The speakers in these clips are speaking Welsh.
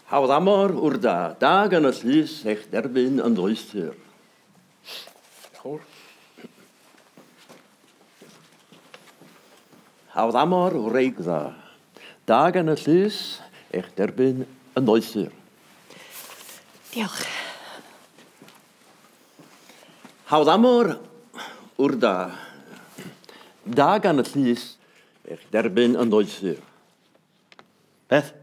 Hawdd amor wr da, da gan y llys eich derbyn yn ddoethur. Diolch. Hawdd amor wreig dda, da gan y llys eich derbyn yn ddoethur. Diolch. Hawdd amor wr da, da gan y llys eich derbyn yn ddoethur. Beth?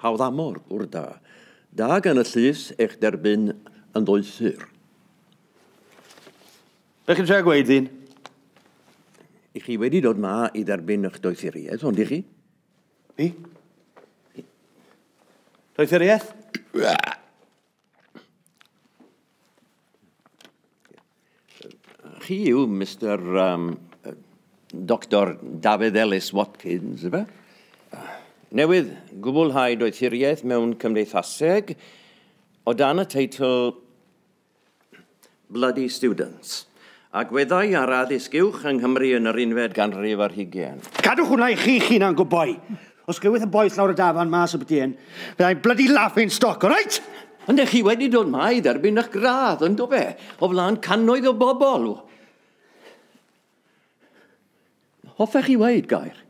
Hawdd amor wr da, da gan y llys eich derbyn yn ddoethur. Be chi'n trio gweud, ddyn? I chi wedi dod ma i dderbyn eich doethuriaeth, ond i chi? Fi? Doethuriaeth? Chi yw Mr. Dr. Dafydd Ellis Watkins, yfe? Newydd gwblhau doethuriaeth mewn cymdeithaseg o dan y teitl Bloody Students, agweddau ar addysg uwch yng Nghymru yn yr unfed ganrif ar hugain. Cadwch hwnna i chi'ch hunan, good boy. Os glywith y bois lawr y dafarn mas o byti hyn, byddai'n bloody laughing stock, all right? Ond ych chi wedi dod ma i dderbyn eich gradd, ynddo fe? O flaen cannoedd o bobl. Hoffech chi weud gair?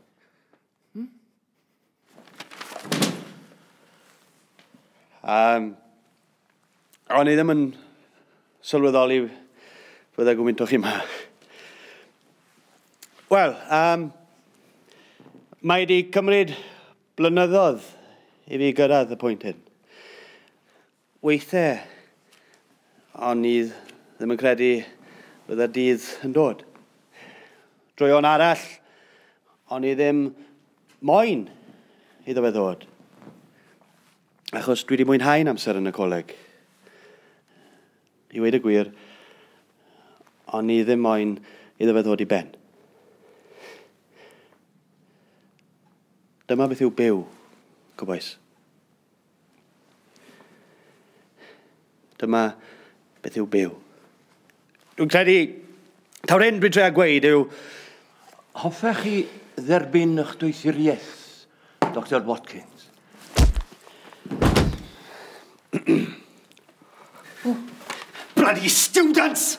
O'n i ddim yn sylweddoli fydde gwmynt o chi yma. Wel, mae wedi cymryd blynyddoedd i fi gyrraedd y pwynt hyn. Weithiau, o'n i ddim yn credu bydde'r dydd yn dod. Droeon arall, o'n i ddim moyn iddo fe ddod. Achos dwi wedi mwynhau'n amser yn y coleg. I weud y gwir, o'n i ddim moyn iddo fe ddod i ben. Dyma beth yw byw, goboes. Dyma beth yw byw. Dwi'n credu, taw'r hyn dwi'n trio gweud yw... Hoffech chi dderbyn eich doethuriaeth, Dr. Watkins? Bloody students!